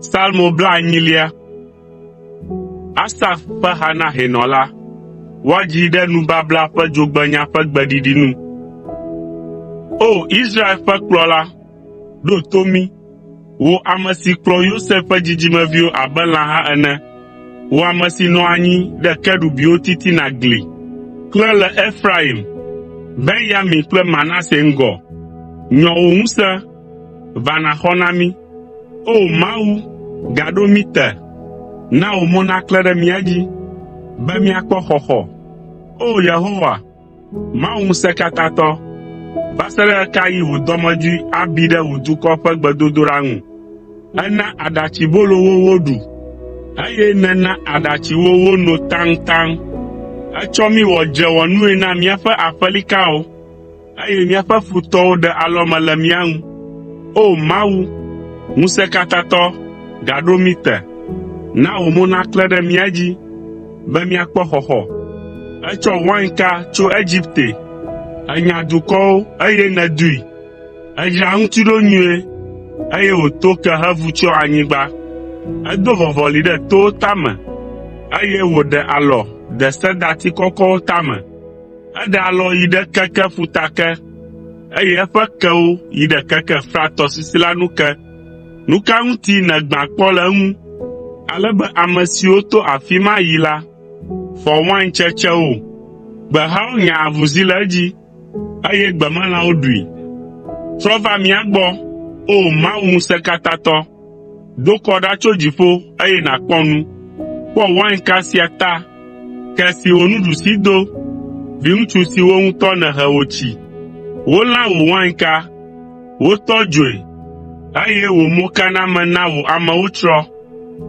Psalmo blaenyilia. Asaf ƒe ha na hɛnɔ la. Woadzii ɖe nubabla ƒe dzogbenya ƒe gbeɖiɖi nu. O! Israel ƒe kplɔla, ɖo to mí, wò ame si kplɔ Yosef ƒe dzidzimeviwo abe lãha ene, wò ame si nɔ anyi ɖe kerubiwo titina gli, klẽ le Efraim, Benyamin kple Manase ŋgɔ. Nyɔ wò ŋusẽ, va nàxɔ na mí. O! Mawu, gaɖo mí te, na wò mo naklẽ ɖe mía dzi, be míakpɔ xɔxɔ. O! Yehowa, Mawu Ŋusẽkatãtɔ, va se ɖe ɣe ka ɣi wò dɔmedzoe abi ɖe wò dukɔ ƒe gbedodoɖa ŋu? Èna aɖatsibolo wo woɖu, eye nèna aɖatsi wo wono taŋtaŋ. Ètsɔ mí wɔ dzrewɔnue na míaƒe aƒelikawo eye míaƒe futɔwo ɖe alɔme le mía ŋu. O! Mawu, Ŋusẽkatãtɔ, gaɖo mí te. Na wò mo naklẽ ɖe mía dzi be míakpɔ xɔxɔ. Ètsɔ wainka tso Egipte, ènya dukɔwo eye nèdoe. Èdzra eŋuti ɖo nyuie, eye wòto ke hevu tsyɔ anyigba. Edo vɔvɔli ɖe towo tame, eye wòɖe alɔ de sedati kɔkɔwo tame. Eɖe alɔ yi ɖe keke ƒuta ke, eye eƒe kewo yi ɖe keke Frat tɔsisi la nu ke. Nu ka ŋuti nègbã kpɔ le eŋu, ale be ame siwo to afi ma yi la fɔ waintsetsewo? Gbehawo nya avuzi le edzi, eye gbemelãwo ɖui. Trɔ va mía gbɔ, O Mawu Ŋusẽkatãtɔ! Do kɔ ɖa tso dziƒo eye nàkpɔ nu. Kpɔ wainka sia ta, ke si wò nuɖusi do, viŋutsu si wò ŋutɔ nèhe wòtsi. Wolã wò wainka, wotɔ dzoe, eye wò mokaname na wò amewo tsrɔ̃.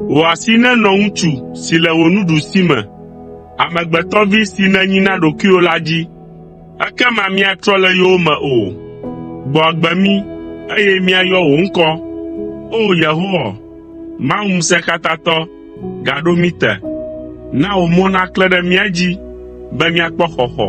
Wò asi nenɔ ŋutsu si le wò nuɖusime, amegbetɔvi si nènyi na ɖokuiwò la dzi. Ekema míatrɔ le yowòme o. Gbɔ agbe mí, eye míayɔ wò ŋkɔ. O! Yehowa, Mawu Ŋusẽkatãtɔ, gaɖo mí te. Na wò mo naklẽ ɖe mía dzi be míakpɔ xɔxɔ.